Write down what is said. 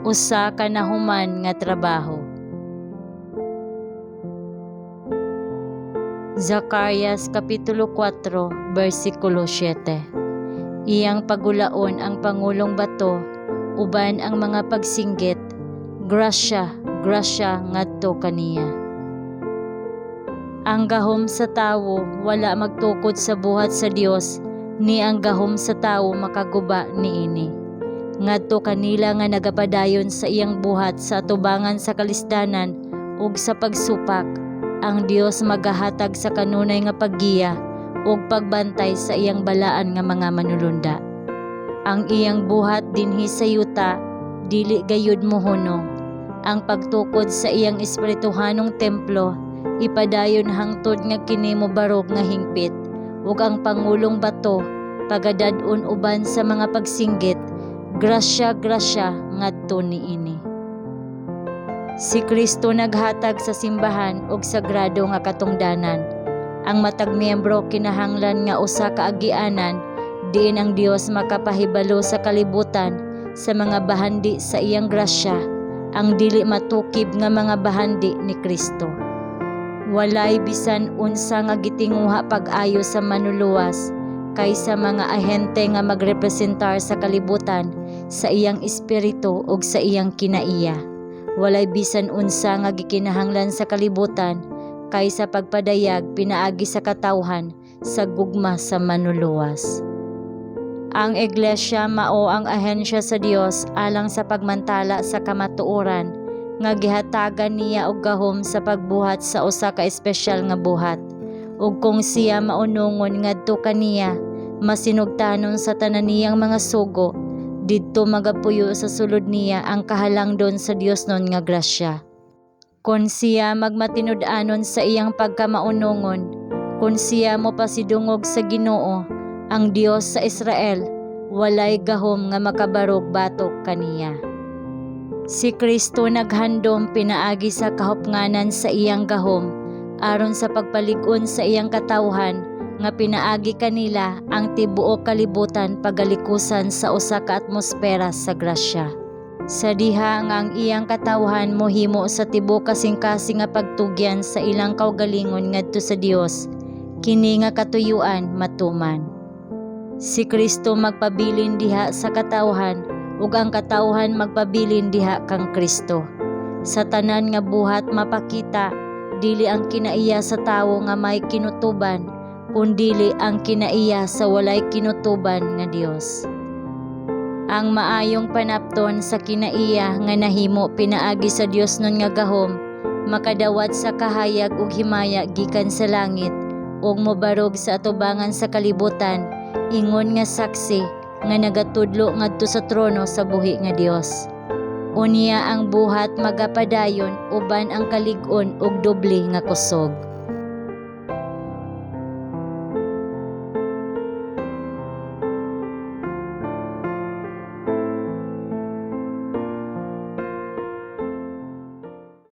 Usa ka nahuman nga trabaho. Zacarias Kapitulo 4, versikulo 7. Iyang pagulaon ang pangulong bato uban ang mga pagsinggit, "Grasya, grasya ngadto kaniya." Ang gahom sa tawo wala magtukod sa buhat sa Dios, ni ang gahom sa tawo makaguba niini. Ngadto kanila nga nagapadayon sa iyang buhat sa atubangan sa kalisdanan ug sa pagsupak, ang Dios magahatag sa kanunay nga paggiya ug pagbantay sa iyang balaan nga mga manulunda. Ang iyang buhat dinhi sa yuta dili gayud mohunong. Ang pagtukod sa iyang espirituhanong templo ipadayon hangtod nga kini mobarog nga hingpit ug ang pangulong bato pagadad-on uban sa mga pagsinggit, "Grasya, grasya ngadto niini." Si Kristo naghatag sa simbahan og sagrado nga katungdanan. Ang matag miyembro kinahanglan nga usa ka agianan diin ang Dios makapahibalo sa kalibutan sa mga bahandi sa iyang grasya, ang dili matukib nga mga bahandi ni Kristo. Walay bisan unsa nga gitinguha pag-ayo sa Manluluwas kaysa mga ahente nga magrepresentar sa kalibutan sa iyang espiritu ug sa iyang kinaiya. Walay bisan unsa nga gikinahanglan sa kalibutan kaysa pagpadayag pinaagi sa katawhan sa gugma sa Manluluwas. Ang Iglesia mao ang ahensya sa Dios alang sa pagmantala sa kamatuoran nga gihatagan niya og gahom sa pagbuhat sa usa ka espesyal nga buhat. Ug kung siya maunongon ngadto kaniya, masinugtanon sa tanan niyang mga sugo, didto magapuyo sa sulod niya ang kahalangdon sa Diosnon nga grasya. Kon siya magmatinud-anon sa iyang pagkamaunongon, kon siya mopasidungog sa Ginoo, ang Dios sa Israel, walay gahom nga makabarog batok kaniya. Si Kristo naghandom pinaagi sa kahupnganan sa iyang gahom aron sa pagpalig-on sa iyang katawhan nga pinaagi kanila ang tibuok kalibutan pagalikusan sa usa ka atmosfera sa grasya. Sa diha nga ang iyang katawhan mohimo sa tibuok kasing-kasing nga pagtugyan sa ilang kaugalingon ngadto sa Dios, kini nga katuyuan matuman. Si Kristo magpabilin diha sa katawhan ug ang katawhan magpabilin diha kang Kristo. Sa tanan nga buhat mapakita dili ang kinaiya sa tawo nga may kinutuban, kundili ang kinaiya sa walay kinutuban nga Dios. Ang maayong panapton sa kinaiya nga nahimo pinaagi sa Diosnon nga gahom makadawat sa kahayag ug himaya gikan sa langit ug mobarog sa atubangan sa kalibutan ingon nga saksi nga nagatudlo ngadto sa trono sa buhi nga Dios. Unya ang buhat magapadayon uban ang kalig-on og doble nga kusog.